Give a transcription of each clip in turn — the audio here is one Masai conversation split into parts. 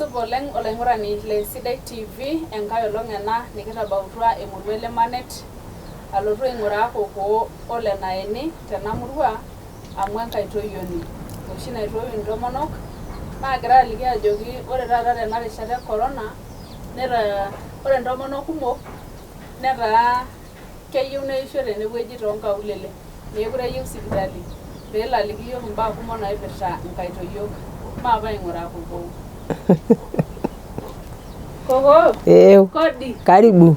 Supa oleng olaing'urani le Sidai TV, enkae olong ena nikitabautua emurua e Lemanet alotu aing'uraa kokoo ole Naeni tena murua amu enkaitoyioni oshi naitoiu intomonok naagira aliki ajoki ore taata tena rishata e corona neta ore intomonok kumok netaa keyieu neisho tenewueji toonkaulele meekure eyieu sipitali peelo aliki iyiook imbaa kumok naipirta nkaitoyiok maape aing'uraa kokoo. Kokoo, Ee, kodi karibu.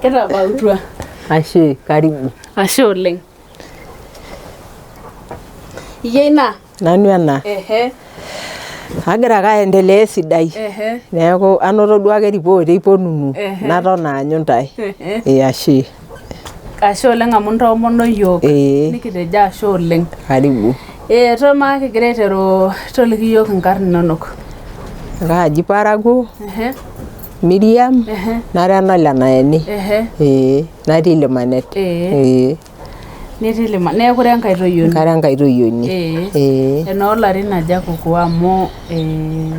Kitabautua. Ashe, karibu. Ashe oleng. Iyie ina? Nanu ena. Ehe. Agira ake aendelea esidai. Ehe. Neeku anoto duake report iponunu Ehe. naton aanyu ntae. Ehe. Ee ashe. Ashe oleng amu intoomono iyiook. Ee. Nikitejo ashe oleng. Karibu. Ee eton maa kigira aiteru toliki iyiook inkarn inonok. Kaaji parakuo Ehe. Miriam Ehe. nara ena ole Naeni. Ehe. Ee natii Limanet. Ee. Ee. Nitii Lima neeku ira enkaitoyioni. Kara enkaitoyioni. Ee. Ee. Enoolarin aja kokoo amu ee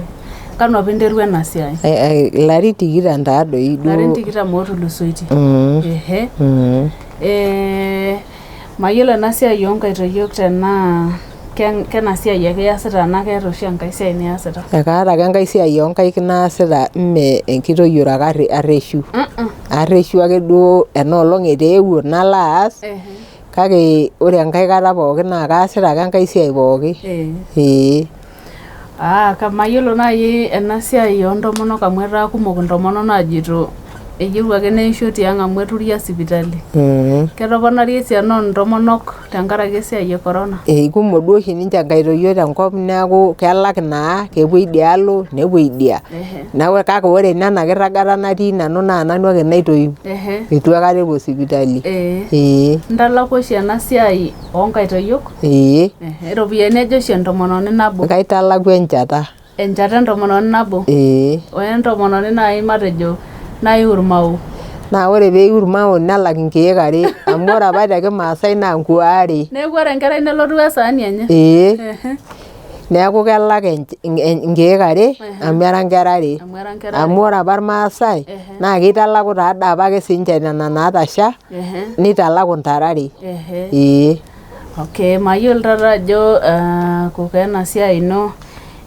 kanu apa interua ena siai? Ilarin tikitam taadoi duo. Ilarin tikitam ootulusoitie. Mm. Ehe. Mm. Ee mayiolo ena siai oonkaitoyiok tenaa kena siai ake iyasita anaa keeta oshi enkae siai niasita? Ekaata ake enkae siai oonkaik naasita mee enkitoyiore ake arreshu. Arreshu ake duo ena olong etaa eewuo nalo aas kake ore enkae kata pookin naa kaasita ake enkae siai pooki. Ee. Ah mayiolo naaji ena siai oontomonok amu etaa kumok intomonok naajito eyieu ake neisho tiang' amu eturia sipitali. Ketoponari esiana oontomonok tenkaraki esiai e corona. Ee kumok duo oshi ninche nkaitoyio tenkop neeku kelak naa kepuo idialo nepuo idia. Neeku kake ore naa ena kirragata natii nanu naa nanu ake naitoiu. Eitu aikata epuo sipitali. Ee. Intalaku oshi ena siai oonkaitoyiok? Ee. Iropiyiani aja oshi entomononi nabo? Kaitalaku enchata. Enchata entomononi nabo? Ee. O entomononi nai matejo naiu irmao? Naa ore peiu irmao nelak inkeek are amu ore apa te kimaasai naa nkuo are. Neeku ore enkerai nelotu we esaani enye? Ee. Neeku kelak inkeek are amu era nkera are. Amu ore apa irmaasai naa keitalaku taadoi apake siinche nena naatasha neitalaku intare are. Ee. Okay, mayiolo taata ajo kokoo ena siai ino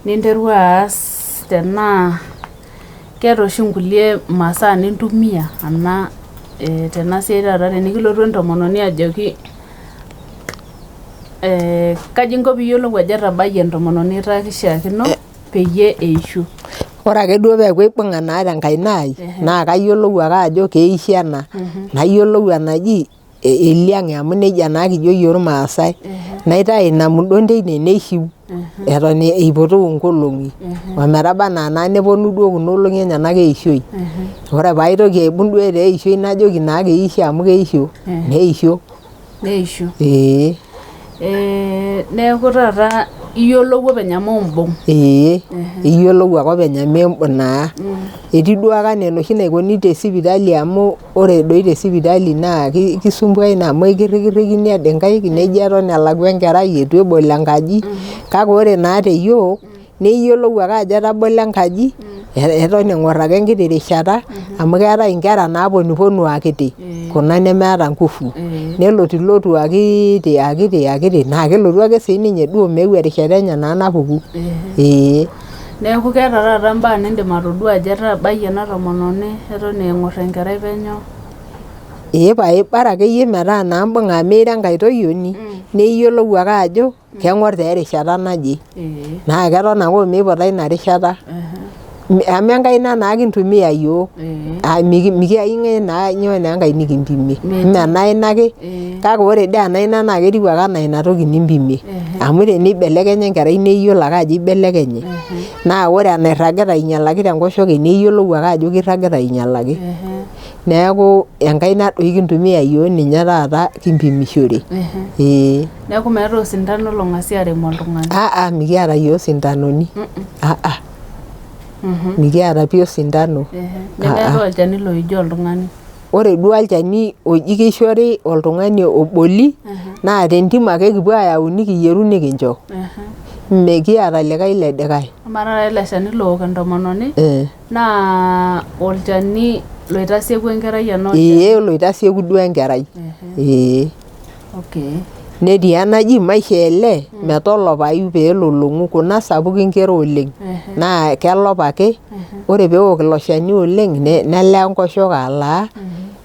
ninterua aas tenaa keeta oshi nkulie masaa nintumia ena tena siai taata tenikilotu entomononi ajoki kaji inko piiyiolou ajo etabayie entomononi etaa kishiakino peyie eisho? Ore ake duo peeku aibung'a naa tenkaina ai naa kayiolou ake ajo keisho ena. Nayiolou enaji eliang' amu neijia naa kijo iyiok irmaasai. Naitayu ina mudonde teine neishiu eton eipotuu nkolong'i ometaba anaa naa neponu duo kuna olong'i enyenak eishoi. Ore paitoki aibung' duo etaa eishoi najoki naa keisho amu keisho neisho. Neisho. Ee. Neeku taata iyiolou openy amu imbung'. Ee iyiolou ake openy amu imbung' naa. Etiu duake anaa enoshi naikoni te sipitali amu ore doi te sipitali naa kisumbuai naa amu ekirikirikini ade nkaik nejo eton elakwa enkerai eitu ebol enkaji. Kake ore naa teyiok niyiolou ake ajo etabolo enkaji eton eng'or ake enkiti rishata amu keetae inkera naaponuponu aakiti kuna nemeeta nguvu nelotulotu akiiti akiti akiti naa kelotu ake siininye duo omeu erishata enye naa napuku. Ee. Neeku keeta taata imbaa nindim atodua ajo etabayie ena tomononi eton eng'or enkerai penyo. Ee pae bara akeyie metaa naa imbung'a amu ira enkaitoyioni niyiolou ake ajo keng'or taa erishata naje. Naa keton ake omeiputa ina rishata amu enkaina naa kintumia iyiok mikiyieu naa nyoo naa enkae nikimpimie mee ena aina ake kake ore dii ena aina naa ketiu ake anaa ina toki nimpimie amu teneibelekenya enkerai naa iyiolo ake ajo eibelekenye naa ore enairragita ainyalaki tenkoshoke naa iyiolou ake ajo keirragita ainyalaki. Neeku enkaina doi kintumia iyiok ninye taata kimpimishore. Ee. Neeku meetae osindano long'asi arem oltung'ani? Aa mikiata iyiok isindanoni mikiata pii osindano. Nemeetae olchani loiji oltung'ani? Ore duo olchani oji keishori oltung'ani oboli naa tentim ake kipuo ayau nikiyieru nikincho. Mikiata likae le dikae. Amaa taata ele shani look entomononi Eh. naa olchani loitasieku enkerai enaa olchani? Ee oloitasieku duo enkerai. Ee. Okay. Netii enaji maishoo ele metolopayu pee elolong'u kuna sapukin kera oleng naa kelopa ake ore peok ilo shani oleng nelaa enkoshoke alaa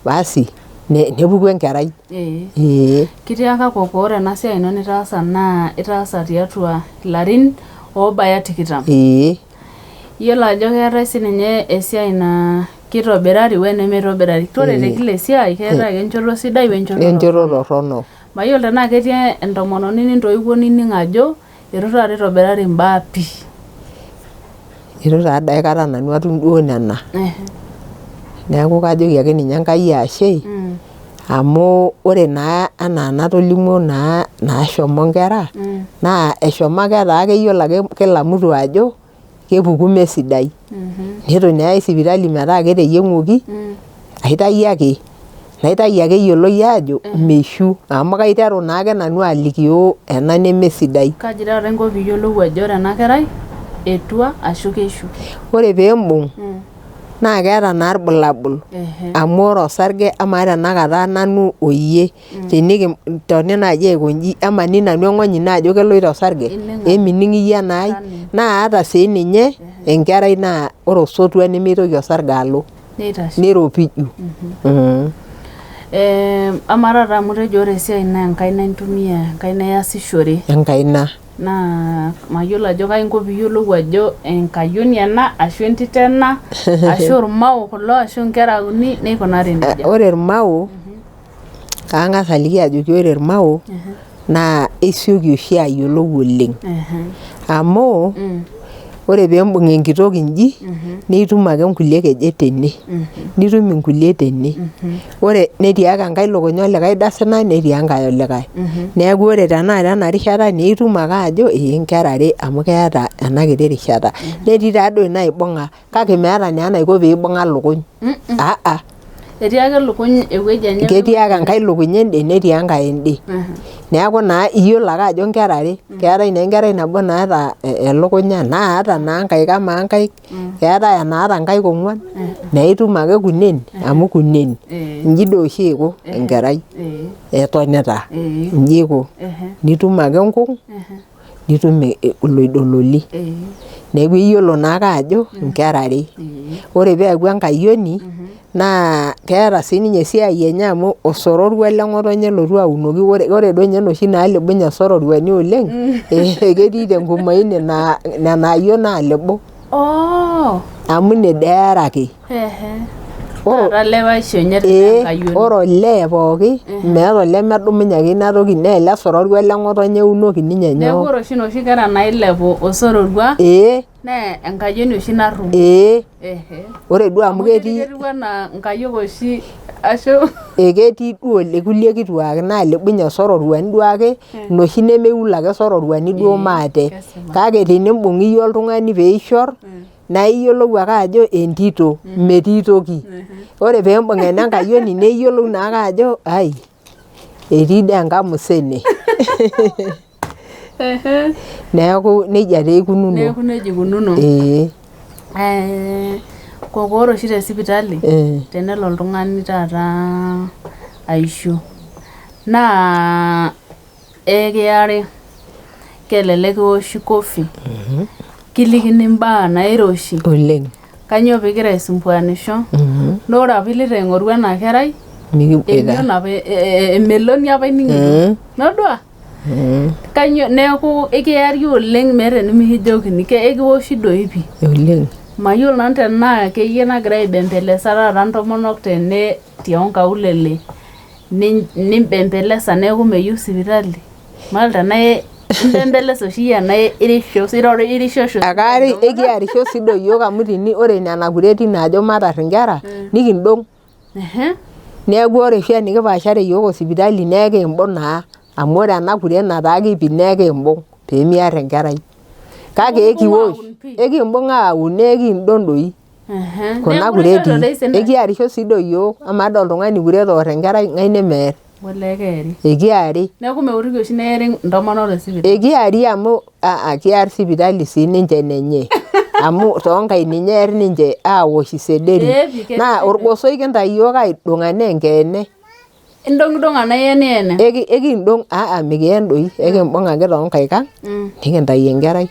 basi nepuku enkerai. Ee. Kitiaka kokoo ore ena siai ino nitaasa naa itaasa tiatua ilarin oobaya tikitam. Ee. Iyiolo ajo keetae sininye esiai naa kitobirari wenemeitobirari. Ore te kila esiai keetae ake enchoto sidai wenchoto Enchoto torrono. Mayiolo tenaa ketii entomononi nintoiwuo nining ajo eitu taata eitobirari imbaa pii. Eitu taa dii aikata nanu atum duo nena. Neeku kajoki ake ninye Enkai ashe amu ore naa enaa enatolimuo naa naashomo nkera naa eshomo ake etaa keyiolo ake kila mtu ajo kepuku mesidai. Neitu naa eyai sipitali metaa keteyieng'oki, aitayio ake, naitayu ake eyioloi aajo meishu amu kaiteru naake nanu alikio ena nemesidai. Kaji taata inko piiyiolou ajo ore ena kerai etua ashu keishu? Ore piimbung naa keeta naa irbulabul amu ore osarge amaa tenakata nanu oyie tenikintoni naaji aiko inji emaning nanu eng'ony ino ajo keloito osarge? Emining iyie enaai? Naa ata siininye enkerai naa ore osotua nemeitoki osarge alo neiropiju. Amaa taata amu itejo ore esiai naa enkaina intumia, enkaina iyasishore. Enkaina. Naa mayiolo ajo kai inko piiyiolou ajo enkayioni ena ashu entito ena ashu irmao kulo ashu inkera uni neikunari nejia. Ore irmao, kang'as aliki ajoki ore irmao naa isioki oshi ayiolou oleng amu ore piimbung enkitok inji nitum ake nkulie kejek tene, nitum inkulie tene, ore netii ake enkae lukunya olikae dasina netii enkae olikae. Neeku ore tenakata ena rishata nitum ake ajo ee inkera are amu keeta ena kiti rishata. Netii taadoi inaibung'a kake meeta naa enaiko piibung'a ilukuny Etii ake ilukuny ewueji enye. Ketii ake enkae lukuny ende netii enkae ende. Neeku naa iyiolo ake ajo nkera are. Keetae naa enkerai nabo naata elukunya naata naa nkaik, amaa nkaik keetae enaata nkaik ong'wan naa itum ake kunen amu kunen. Inji doo oshi eiko enkerai etonita, inji iko. Nitum ake inkung nitum iloidololi. Neeku iyiolo naake ajo inkera are. Ore peeku enkayioni naa keeta siininye esiai enye amu osororwa le ng'otonye elotu aunoki, ore doi ninye inoshi naalibunye isororwani oleng ketii tenkumoi nena ayiok naalibu. Oo! Amu ine dee eeraki. Taata lewaisho enye tenaa enkayioni. Ore olee pooki meeta olemedumunye ake ina toki naa ele sororwa le ng'otonye eunoki ninye nyoo. Neeku ore oshi inoshi kera nailepu osororwa naa enkayioni oshi narrumoo. Ee. Ore duo amu ketii Ketiu enaa nkayiok oshi ashu eketii duo kulie kituak naalibunye isororwani duake inoshi nemeiul ake isororwani duo maate. Kake tenimbung iyie oltung'ani piishorr naa iyiolou ake ajo entito metii toki. Ore piimbung enenkayioni niyiolou naake ajo ai etii dii enkamusa ene. Neeku neijia taa eikununo. Neeku neijia ikununo. Ee. Kokoo ore oshi te sipitali tenelo oltung'ani taata aisho naa ekiyari, kelelek kiwoshi kofi, kilikini imbaak nairoshi. Oleng. Kanyoo piigira aisumbuanisho, naa ore apa iloito aing'oru ena kerai, emion apa, emeloni apa ining'ito. Todua? Kanyoo, neeku ekiyari oleng meeta enemikijokini. Ekiwoshi doi pii. Oleng. Mayiolo nanu tenaa keyie nagira aibembelesa taata intomonok tene toonkaulele nimbembelesa neeku meyieu sipitali. Mayiolo tenaa imbembelesa oshi iyie enaa irishosho. Ekiarisho sii doi iyiok amu ore nena kuretin naajo matarr inkera nikindong. Neeku ore oshi enikipaashare iyiok osipitali nekiimbung naa amu ore ena kure netaa kiipit nekiimbung peemiarr enkerai. Kake ekiwosh, ekimbung aun nekiindong doi kuna kuretin. Ekiarisho sii doi iyiok, amaa doi oltung'ani kuret oorr enkerai, ng'ae nemeerr? Olee keeri. Ekiari. Neeku meotiki oshi neeri intomonok te sipitali. Ekiari amu aa kiar sipitali siininche enenye amu toonkaik ninye eer ninche awosh isederi. Ee pii, ketii Naa orgosoi kintayu iyiook aidong enaa enkeene. Indong'idong' anaa ieniyene? Ekindong' aa mikien doi ekimbung' ake toonkaik ang' nikintayu enkerai.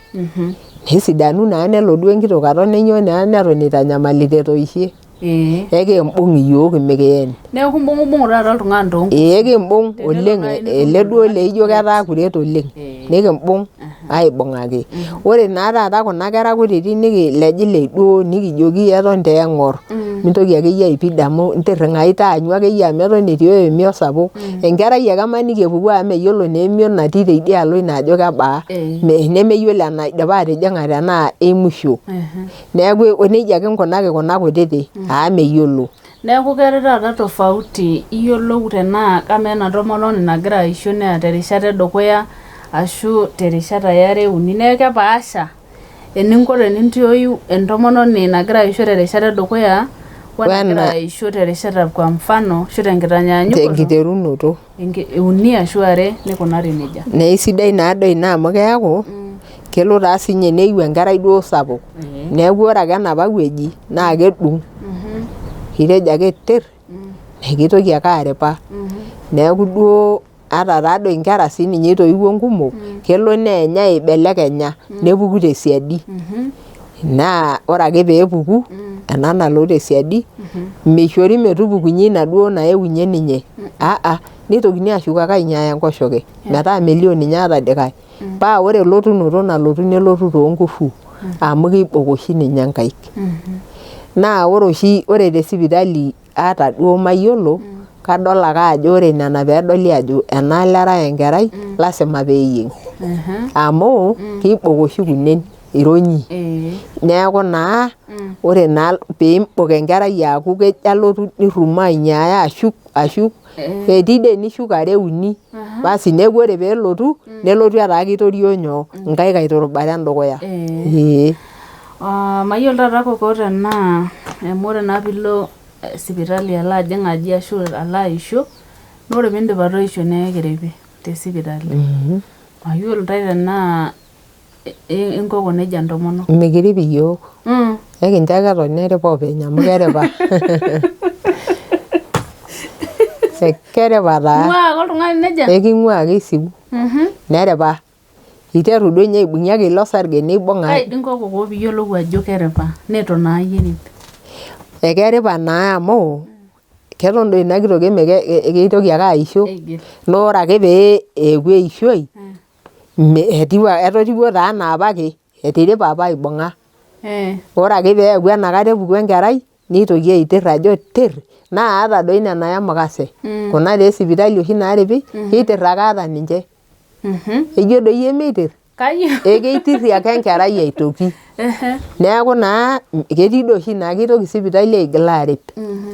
Nesidanu naa nelo duo enkitok aton nenyoo naa neton eitanyamalita etoishe. Ee. Ekimbung' iyiook mikien. Neeku imbung'ubung'u taata oltung'ani too Ee ekimbung' oleng' ele duo laijo ketaa kuret oleng' nikimbung' aibung'aki. Ore naa taata kuna kera kutiti nikilejilej duo nikijoki eton taa eng'or, mintoki akeyie aipid amu intirring'ayu taanyu akeyie amu eton etioyo emion sapuk. Enkerai ake emaniki epuku amu meyiolo naa emion natii teidialo ino ajo kebaa, nemeyiolo enaidipa atijing'a tenaa emusho. Neeku neijia kinkunaki kuna kutiti amu meyiolo. Neeku keetae taata tofauti iyiolou tenaa kamaa ena tomononi nagira aisho naa terishata edukuya ashu terishata e are uni neeku kepaasha eninko tenintioyu entomononi nagira aisho terishata edukuya wenagira aisho terishata kwa mfano ashu tenkitanyanyukoto Tenkiterunoto. Uni ashu are nikunari nejia. Naa eisidai naadoi ina amu keeku kelo taa siinye neiu enkerai duo sapuk. Neeku ore ake enapa wueji naa kedung'. Kitejo ake tirr kitoki ake aripa. Neeku duo ata taadoi inkera siininye itoiwuo nkumok, kelo neenya eibelekenya nepuku tesiadi. Naa ore ake pee epuku ena nalo tesiadi, meishori metupukunye inaduo naeunye ninye, nitokini ashuk ake ainyiaya enkoshoke metaa melio ninye ata dikae. Paa ore elotunoto nalotu nelotu toonkufu amu kiibok oshi ninye nkaik. Naa ore oshi ore te sipitali ata duo mayiolo, kadol ake ajo ore nena peedoli ajo enaalo erai enkerai, lasima peeyieng'i. Amu kiibok oshi kunen ironyi. Neeku naa ore naa piimbok enkerai aaku kejo alotu nirrumoo ainyiaya ashuk ashuk, etii dii nishuk are uni, basi neeku ore peelotu, nelotu etaa kitorio nyoo, nkaik aiturubare endukuya ee. Mayiolo taata kokoo tenaa amu ore naa piilo sipitali alo ajing' aji ashu alo aisho naa ore piindip atoisho naa ekiripi te sipitali. Mayiolo ntae tenaa inkoko nejia intomonok. Mikirip iyiook, ekincho ake eton eripa openy amu keripa. Keripa taa. Ing'ua ake oltung'ani nejia? Eking'ua ake isiu neripa. Iteru doi ninye aibung'ie ake ilo sarge neibung' Kai dii inko kokoo piiyiolou ajo keripa neton naa iyie irip? Ekeripa naa amu keton doi ina kitok keitoki ake aisho naa ore ake pee eeku eishoi etotiwuo taa anaa apake, etiripa apa aibung'a. Ore ake peeku enakata epuku enkerai nitoki aitirr ajo tirr naa ata doi nena emukase, kuna taa esipitali oshi naaripi, kiitirr ake ata ninche. Ijo doi emeitirr, ekeitirri ake enkerai aitoki. Neeku naa ketii doi oshi naa kitoki sipitali aigil aarip.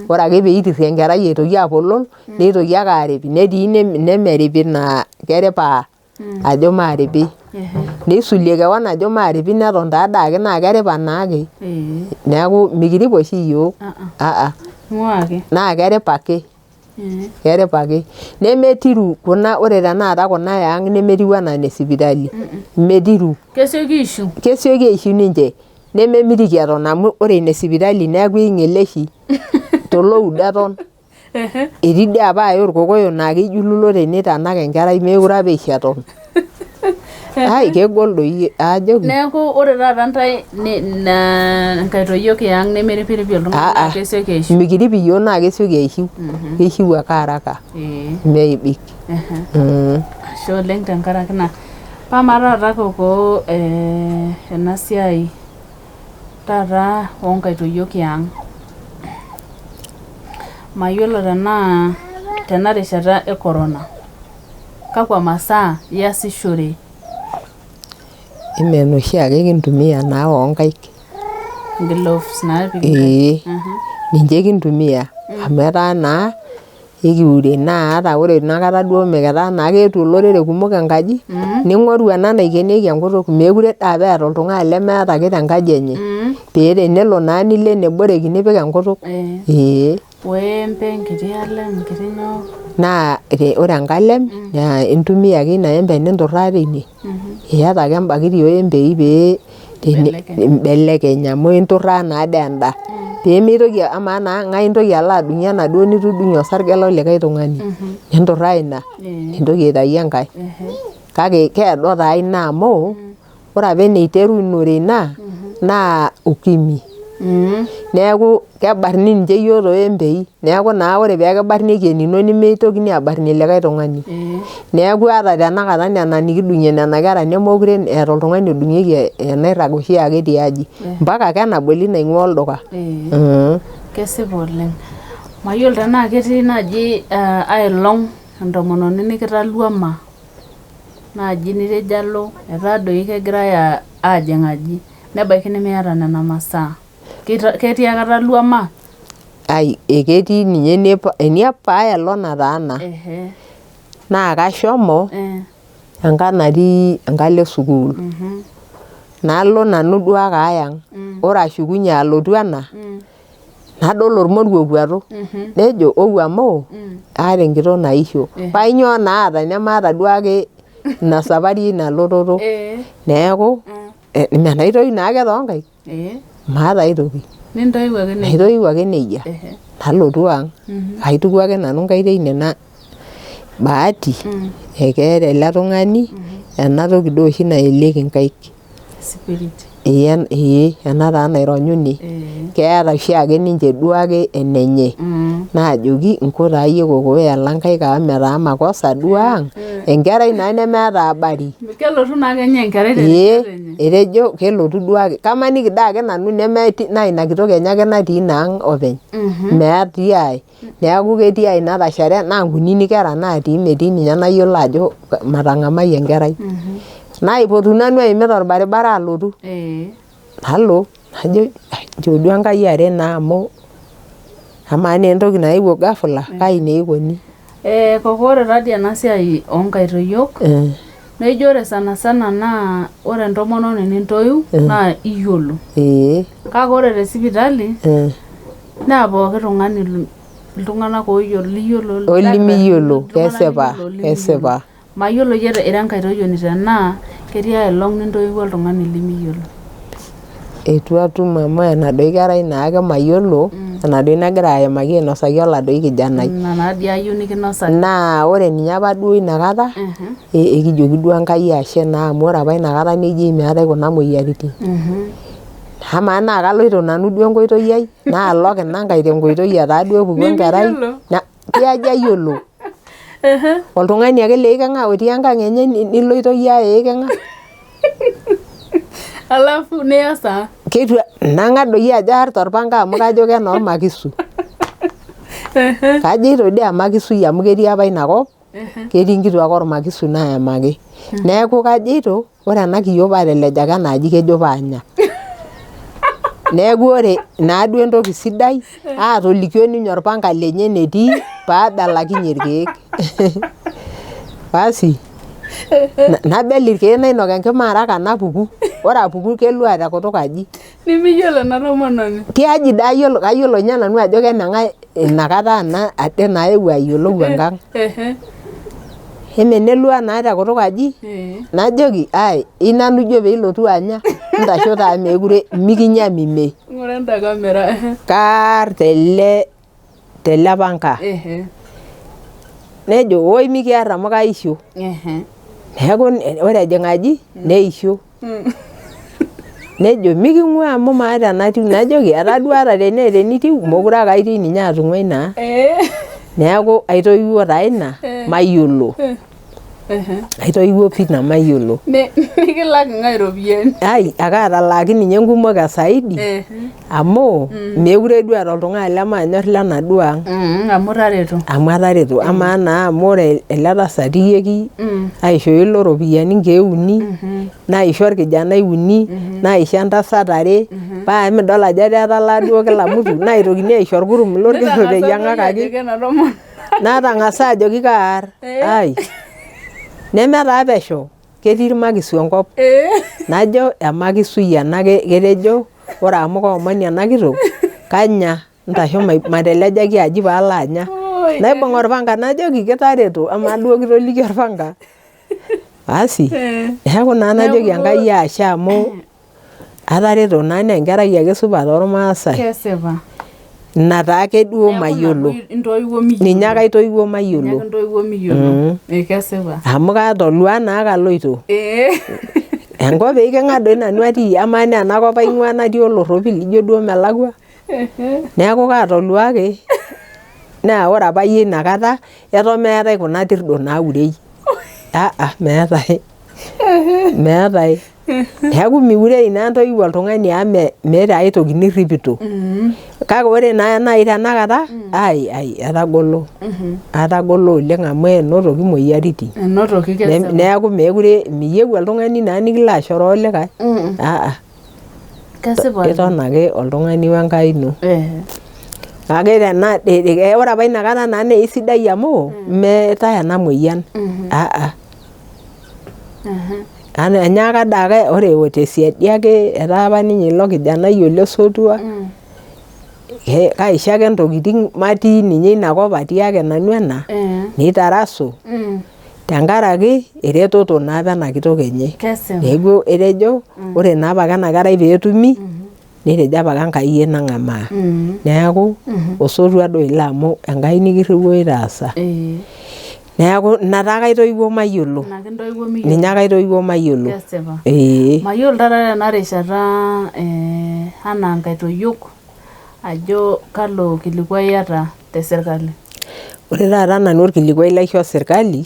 Ore ake piitirri enkerai aitoki apolol, nitoki ake aarip, netii nemeripi naa keripa ajo maaripi. Neisulie keon ajo maaripi neton taadake naa keripa naake. Neeku mikirip oshi iyiook naa keripa ake, keripa ake. Nemetiru kuna ore tenakata kuna e ang' nemetiu enaa inesipitali, metiru. Kesioki aishiu. Kesioki aishiu ninche nememitiki eton amu ore inesipitali neeku eing'ele oshi toloudo eton. Etii dii apa ai orkokoyo naa keijululo tenitanak enkerai meekure apa eisho eton. Ai kegol doi aajoki. Neeku ore taata ntae nkaitoyiok e ang' nemiripiripi oltung'ani naa kesioki aishiu. Mikirip iyiook naa kesioki aishiu, keishiu ake araka meebik. Ashe oleng' tenkaraki ina. Amaa taata kokoo ena siai taata oonkaitoyiok e ang', mayiolo tenaa tena rishata e corona kakwa masaa iyasishore? Enaa enoshiake kintumia naa oonkaik. Gloves naapiki Ee, ninche kintumia amu etaa naa ekiure naa ata ore inakata duo metaa naa keetuo olorere kumok enkaji, ning'oru ena naikenieki enkutuk meekure dii apa eeta oltung'ani lemeeta ake tenkaji enye pee tenelo naa nilo eneboreki nipik enkutuk ee. Oembe, enkiti alem, enkiti nyoo. Naa ore enkalem naa intumia ake ina embe ninturraa teine iyata ake embakiti oembei pee imbelekeny amu inturraa naadii enda peemitoki, amaa naa ng'ae intoki alo adung'ie enaduo nitudung'e osarge lolikae tung'ani ninturraa ina nintoki aitayu enkae. Kake keedo taa ina amu ore apa eniterunore ina naa ukimwi. Neeku kebarni ninche iyiok toembei neeku naa ore pekibarnieki enino nemitokini abarnie likae tung'ani. Neeku ata tenakata nena nikidung'ie nena kera nemekure eeta oltung'ani odung'ieki enairrag oshiake tiaji mpaka ake enaboli naing'ua olduka. Kesipa oleng. Mayiolo tenaa ketii naaji aelong entomononi nikitaluama naaji nitejo alo etaa doi kegirai aajing aji nebaiki nimiata nena masaa. Ketii aikata luama? Ai eketii ninye eniapa aelong nataana naa kashomo enkang natii enkalo sukuul. Nalo nanu duo ake ayang, ore ashukunye alotu ena nadol ormoruo okwatu nejo ou amu aata enkitok naisho. Paa inyoo naa aata nemaata duake ina safari ina lototo. Neeku enaitoiu naake toonkaik, maata ai toki. Nintoiu ake nejia. Aitoiu ake nejia nalotu ang. Aitukuo ake nanu inkaik teine bahati ekeeta ele tung'ani ena toki duo oshi naelieki inkaik. Spirit. Ee ena taa naironyuni. Keeta oshiake ninche duake enenye. Naajoki inko taayie kokoo eela nkaik amu mee taa makosa duo ang, enkerai naa nemeeta habari. Kelotu naa kenya enkerai terishata enye. Ee etejo kelotu duake, kamaniki daake nanu naa ina kitok enye ake natii inaang openy metii ae. Neeku ketii ai natashare naa nkunini kera natii metii ninye nayiolo ajo matang'amai enkerai. Naipotu nanu aimita orbaribara alotu, nalo najo nchoo duo Enkai aret naa amu amaa naa entoki naewuo ghafla kai naa ikoni. Kokoo ore taadii ena siai oonkaitoyiok naa ijo ore sanasana naa ore entomononi nintoiu naa iyiolo. Kake ore te sipitali naa pooki tung'ani iltung'anak ooyiolo liyiolo Olimiyiolo, kesipa, kesipa. Mayiolo iyie ira enkaitoyioni tenaa ketii aelong nintoiwuo oltung'ani limiyiolo. Eitu atum amu enadoi kerai naake mayiolo, enadoi nagira ayamaki ainosaki oladoi kijanai. Ina naadii ayieu nikinosaki. Naa ore ninye apa duo inakata ekijoki duo Enkai ashe naa amu ore apa inakata neijoi meetae kuna moyiaritin. Amaa naa kaloito nanu duo enkoitoi ai naalok ina nkae tenkoitoi etaa duo epuku enkerai. Tiaji ayiolo? Oltung'ani ake leiking'a otii enkang enye niloito iyie aya eiking'a. Alafu niya saa? Keitu nang'at doi ajo aar torpanga amu kajo kenoormakisu. Kajoito dii emakisui amu ketii apa inakop ketii nkituak ormakisu naemaki. Neeku kajoito ore ena kiyiok paatelejaka enaaji kejo paanya. Neeku ore naaduo entoki sidai aatolikio ninye orpanga lenye enetii paabelakinye irkeek. Basi nabel irkeek nainok enkima haraka napuku. Ore apuku kelua tekutuk aji. Nimiyiolo ena tomononi. Tiaji dii ayiolo, kayiolo ninye nanu ajo keneng'ae inakata ena ade naa aewuo ayiolou enkang. Emenelua naa tekutuk aji najoki ai nanu ijo piilotu anya intasho taa mekure mikinya mime. Ng'ura enda camera. Kaar tele tele panga. Nejo woi mikiar amu kaisho. Neeku ore ejing aji neisho. Nejo miking'ua amu maata enatiu najoki etaa duo ata teneeta enitiu mokure ake aitii ninye atung'uai naa. Neeku aitoiwuo taa ina mayiolo. Aitoiwuo pii ina mayiolo. Nikilak ng'ae iropiyiani? Ai akaatalaaki ninye nkumok e saidi amu mekure duo eeta oltung'ani lemaanyor lenaduo ang. Amu itareto. Amu atareto. Amaa naa amu ore ele tasat iyeki aishoo ilo iropiyiani nkeek uni naisho orkijanai uni naisho entasat are paa emidol ajo etaa etalaa duo kila mtu naitokini aisho orkurum lorker oteyiang'akaki. Natang'asa ajoki kaar. Ai neme taa pesho ketii irmakisu enkop. Najo emakisui ena ketejo ore amu kaomoni ena kitok kanya. Ntasho matelejaki aji paalo anya. Naibung orpanga najoki kitareto amaa duo kitoliki orpanga. Asi, neeku naa najoki Enkai ashe amu atareto naa naa enkerai ake supat ormaasai. Kesipa. Ina taake duo mayiolo. Ninye ake aitoiwuo mayiolo. Miyiolo. Kesipa. Amu kaata olua naa kaloito. Enkop eiking'a doi nanu atii amaa naa enakop aing'ua natii olorropil ijo duo melakua. Neeku kaatolua ake naa ore apa ayie inakata eton meetae kuna tirdo naurei. Aa meetae meetae. Neeku miureyu naa entoiwuo oltung'ani amu meeta ai toki nirripito. Kake ore naa nai tenakata ai ai etagolo. Etagolo oleng amu enotoki imoyiaritin. Enotoki kesipa. Neeku mekure miyieu oltung'ani naa nikilo ashoroo likae. Aa Kesipa. Iton ake oltung'ani we Nkai ino. Kake tena ore apa inakata naa naa eisidai amu meetae ena moyian. Aa enyaaka daake ore tesiadi ake etaa apa ninye ilo kijanai ole sotua kaisho ake ntokiting matii ninye inakop atii ake nanu ena nitarasu tenkaraki eretoto naa apa ena kitok enye. Neeku etejo ore naa apake ena kerai peetumi netejo apake Enkai nang'amaa. Neeku osotua doi ilo amu Enkai nikirriwuo taasa. Neeku ina taake aitoiwuo mayiolo. Ninye ake aitoiwuo mayiolo. Ee. Mayiolo taata tena rishata anaa nkaitoyiok ajo kalo kilikuai iyata te sirkali. Ore taata nanu orkilikuai laisho sirkali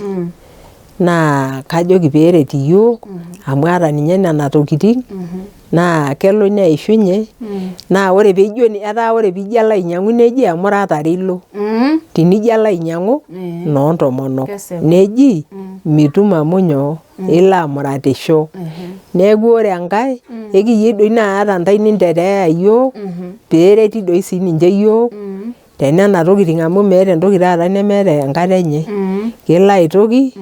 naa kajoki peeret iyiok amu ata ninye nena tokiting naa kelo neishunye naa ore piijo etaa ore piijo alo ainyang'u neji emuratare ilo. Tenijo alo ainyang'u inoontomonok. Neji mitum amu nyoo, ilo amuratisho. Neeku ore enkae, ekiyieu doi naa ata intae nintetea iyiok peereti doi siininche iyiok tenena tokiting amu meeta entoki taata nemeeta enkata enye. Kelo ae toki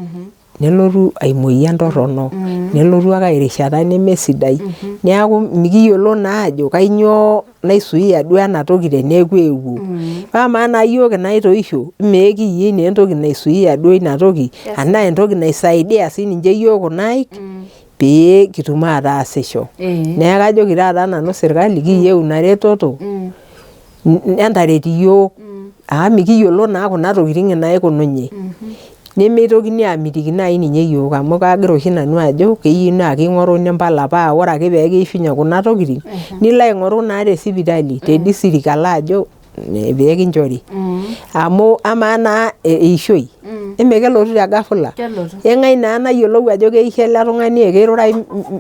nelotu emoyian torrono. Nelotu ake ae rishata nemesidai. Neeku mikiyiolo naa ajo kainyoo naisuia duo ena toki teneeku eewuo. Amaa naa iyiok inaitoisho meekiyieu naa entoki naisuia duo ina toki enaa entoki naisaidia siininche iyiok kuna aik pee kitum ataasisho. Neeku kajoki taata nanu sirkali kiyieu ina retoto entaret iyiok amu mikiyiolo naa kuna tokiting enaikununye. Nemeitokini aamitiki naai ninye iyiok amu kagira oshi nanu ajo keyieu naa king'oruni impala paa ore ake peeku eishunye kuna tokiting nilo aing'oru naa te sipitali te district alo ajo pee kinchori. Amu amaa naa eishoi emekelotu te ghafla? Eng'ae naa nayiolou ajo keisho ele tung'ani, ekeirura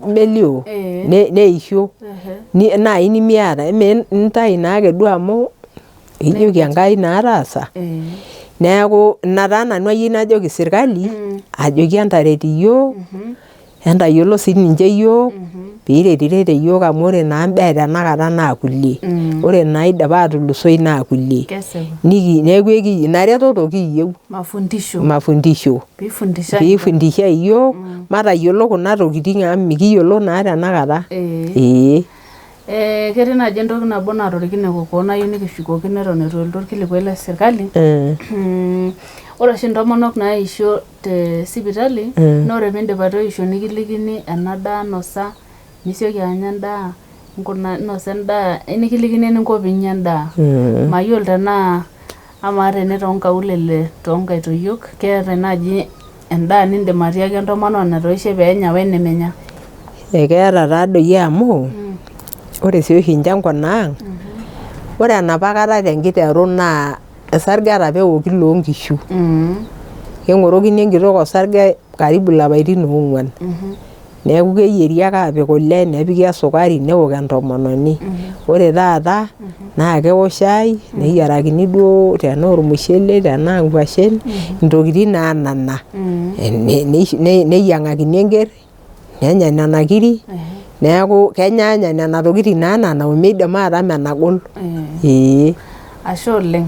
melio neisho naai nemiata. Intayu naake duo amu ijoki Enkai naa taasa. Neeku ina taa nanu ayieu najoki sirkali ajoki entaret iyiok, entayiolo siininche iyiok piiretirete iyiok amu ore naa imbaak e tenakata naa kulie. Ore naidipa atulusoi naa kulie. Neeku ina retoto kiiyieu. Mafundisho. Piifundishae iyiok matayiolo kuna tokiting amu mikiyiolo naa tenakata. Ee. Ketii naaji entoki nabo natorikine kokoo nayieu nikishukokino eton eitu elotu orkilikuai le sirkali. Ore oshi intomonok naisho te sipitali naa ore piindip atoisho nikilikini ena daa nosa, nisioki anya endaa, nkuna nosa endaa, nikilikini eninko piinya endaa. Mayiolo tenaa amaa tene toonkaulele toonkaitoyiok keeta naaji endaa nindim atiaki entomononi natoishe peenya wenemenya. Ekeeta taadoi amu ore sii oshi inche nkuna ang ore enapa kata tenkiteru naa isargeta opa eoki loonkishu. Keng'orokini enkitok osarge karibu ilapaitin oong'wan. Neeku keyieri ake aapik kule nepiki esukari neok entomononi. Ore taata naa keok shai neyairakini duo tenaa ormushele tenaa nkwashen, intokiting naanana. Neyieng'akini enkerr nenya nena kiri. Neeku kenyaanya nena tokiting naanana omeidim atama enagol, ee. Ashe oleng.